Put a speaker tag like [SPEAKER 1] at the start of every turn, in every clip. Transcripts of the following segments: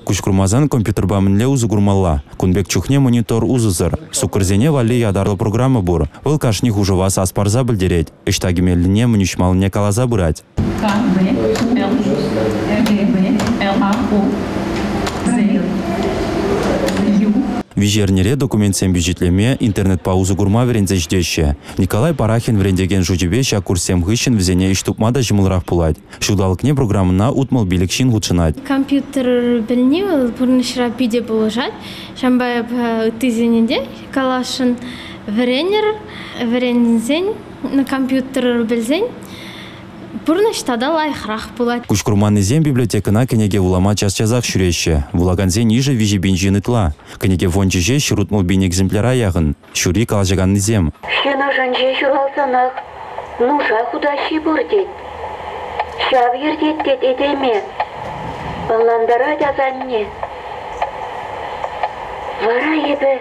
[SPEAKER 1] Куҫ курмасан компьютерпа мӗнле усӑ курмалла? Кун пек чухне монитор усӑсӑр. Суккӑрсене валли ятарлӑ программа пур. Вӑл кашни хушӑва сас парса пӗлтерет. Ӑҫта кӗмеллине, мӗн уҫмаллине каласа пырать.
[SPEAKER 2] К, В, Л, Г, В, Л, А, О, З, Ю.
[SPEAKER 1] Виҫӗ эрнере документсем пичетлеме, интернетпа усӑ курма вӗренсе ҫитеҫҫӗ. Николай Парахин вӗрентекен шучӗпе ҫак курссем хыҫҫӑн вӗсене ӗҫ тупма та ҫӑмӑлрах пулать. Ҫулталӑкне программӑна 65 ҫын хутшӑнать.
[SPEAKER 3] Компьютер пӗлни вӑл пурнӑҫра питӗ пулӑшать. Ҫавӑнпа эпӗ ыттисене те каласшӑн. Вӗренӗр, вӗренсен, компьютер пӗлсен пурнӑҫ тата лайӑхрах пулать.
[SPEAKER 1] Куҫ курманнисем библиотекӑна кӗнеке вулама час-часах ҫӳреҫҫӗ. Вулакансен йышӗ 3000 ҫын ытла. Кӗнеке фончӗ ҫеҫ 60 000 экземпляра яхӑн. Ҫури калаҫаканнисем.
[SPEAKER 4] Ҫын ӑшӗнче ҫуралсанах нуша хутаҫҫи пур тет. Ҫав ертет тет этеме, ӑнлантарать асанне. Вара эпӗ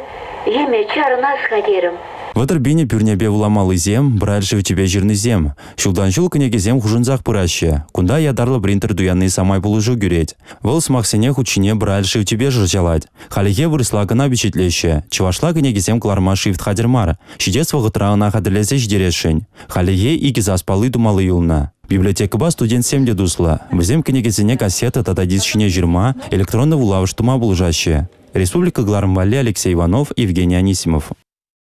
[SPEAKER 4] йӗме чарӑнас-ха терӗм.
[SPEAKER 1] 30 пинӗ пӳрнепе вуламаллисем, Брайль шрифчӗпе ҫырнисем. Ҫултан-ҫул кӗнекесем хушӑнсах пыраҫҫӗ. Кунта ятарлӑ принтер туянни самай пулӑшу кӳрет. Вӑл сӑмахсене хут ҫине Брайль шрифчӗпе шӑрҫалать. Хальлӗхе вырӑсла кӑна пичетлеҫҫӗ. Чӑвашла кӗнекесем кӑларма шрифт хатӗр мар. Ҫитес вӑхӑтра ӑна хатӗрлесе ҫитересшӗн. Хальлӗхе икӗ сас палли тумалли юлнӑ. Библиотекӑпа студентсем те туслӑ. Вӗсем кӗнекесене кассета тата диск ҫине ҫырма, электронлӑ вулавӑш тума пулӑшаҫҫӗ. Республика кӑларӑм валли Алексей Иванов, Евгений Анисимов.